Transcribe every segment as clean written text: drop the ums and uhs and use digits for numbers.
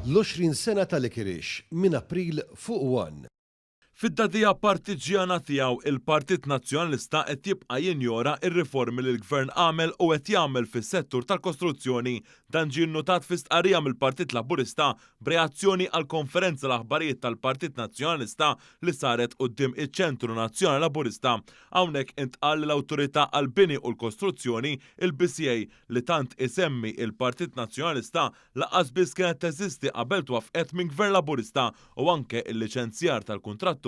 L-20 sena ta' Licorice minn April fuq one. Fid-dagħdigħa partiġġjana tiegħu, il-Partit Nazzjonalista qed jibqa' jinjora r-riformi li l-Gvern għamel u qed jagħmel fis-settur tal-kostruzzjoni. Dan ġie nnutat fi stqarrija mill-Partit Laburista b'reazzjoni għall-konferenza l-aħbarijiet tal-Partit Nazzjonalista li saret quddiem iċ-Ċentru Nazzjonali Laburista. Hawnhekk intqal li l-Awtorità għall-Bini u l-Kostruzzjoni, il-BCA, li tant isemmi il-Partit Nazzjonalista lanqas biss kienet teżisti qabel twaffqet minn Gvern Laburista u anke l-liċenzjar tal-kuntratturi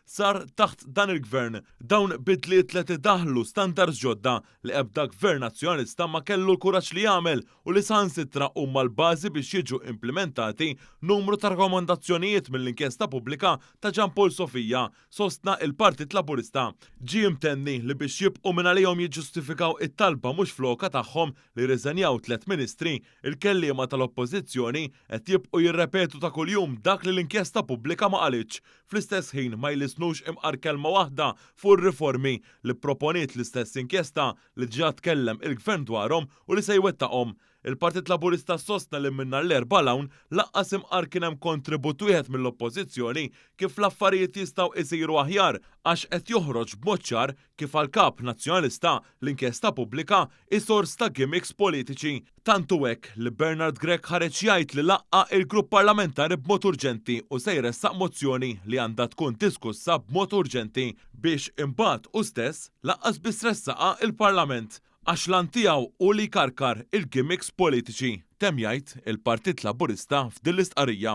sar taħt dan il-Gvern. Dawn bidliet li qed idaħħlu standards ġodda li ebda Gvern Nazzjonalista ma kellu l-kuraġġ li jagħmel u li saħansitra huma l-bażi biex jiġu implimentati numru ta' rakkomandazzjonijiet mill-inkjesta pubblika ta' Jean Paul Sofia, sostna il-Partit Laburista. Ġie mtenni li biex jibqgħu mingħalihom jiġġustifikaw it-talba mhux f'lokha tagħhom li jirriżenjaw tlett ministri, il-kelliema tal-Oppożizzjoni qed jibqgħu jirrepetu ta' kuljum dak li l-inkjesta pubblika ma qalitx. Fl-istess ħin ma jlissnux imqar kelma waħda fuq ir-riformi li pproponiet l-istess inkjesta li diġà tkellem il-Gvern dwarhom u li se jwettaqhom. Il-Partit Laburista sostna li minn nhar l-Erbgħa 'l hawn lanqas imqar kien hemm kontribut wieħed mill-Oppożizzjoni kif l-affarijiet jistgħu isiru aħjar għax qed joħroġ b'mod ċar kif għall-Kap Nazzjonalista l-inkjesta pubblika hi sors ta' gimmicks politiċi. Tant hu hekk li Bernard Grech ħareġ jgħid li laqqa' il-grupp parlamentari b'mod urġenti u se jressaq mozzjoni li għandha tkun diskussa b'mod urġenti biex imbagħad hu stess lanqas biss ressaqha il-Parlament. Għax l-għan tiegħu hu li jkarkar il-gimmicks politiċi, temm jgħid il-Partit Laburista f'din l-istqarrija.